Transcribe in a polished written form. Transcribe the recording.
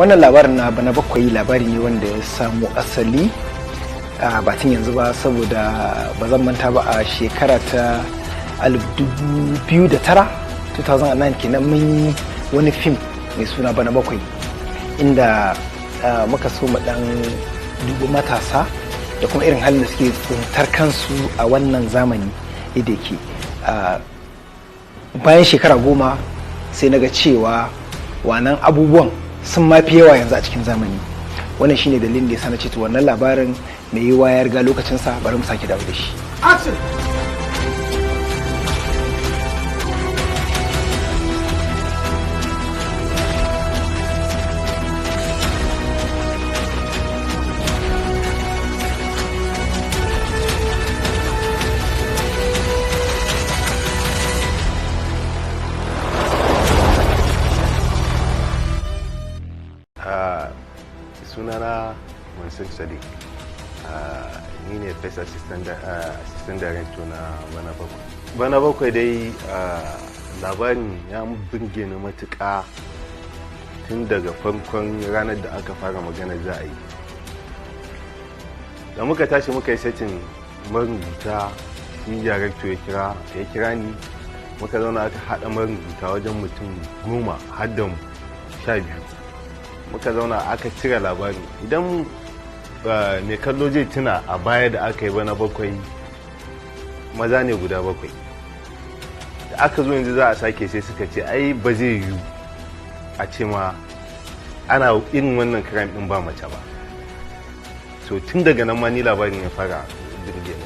Wannan labarin na Bana Bakwai labari ne wanda ya samu asali a batun yanzu ba, saboda ba zan manta ba, a shekara ta 2009, 2009 kenan, mun yi wani fim mai suna Bana Bakwai, inda muka so mu dan dubi matasa da kuma irin halin da suke tsintar kansu a wannan zamani yadda yake. Bayan shekara 10 sai na ga cewa wannan abubuwan sun mafi yawa yanzu a cikin zamani. Wannan shine dalilin da ya na ce to, wannan labarin mai yiwa ya riga lokacinsa, bari mu sake dawo da shi. Action! Sunana Mansur Sadiq. Ni ne first assistant director na Bana Bakwai. Bana Bakwai dai, labarin ya burge ni matuƙa tun daga farkon ranar da aka fara magana za a yi. Da muka tashi muka yi setting marubuta, ni director ya kira ni, muka zauna, aka haɗa marubuta wajen mutum 10 har da 12. Muka zauna aka cire labari. Idan mai kallo zai tuna, a baya da aka yi Bana Bakwai, maza ne guda bakwai. Da aka zo yanzu za a sake, sai suka ce ai ba zai yiwu a ce ma ana irin wannan crime din ba mace ba. So tun daga nan ma ni labarin ya fara birge ni.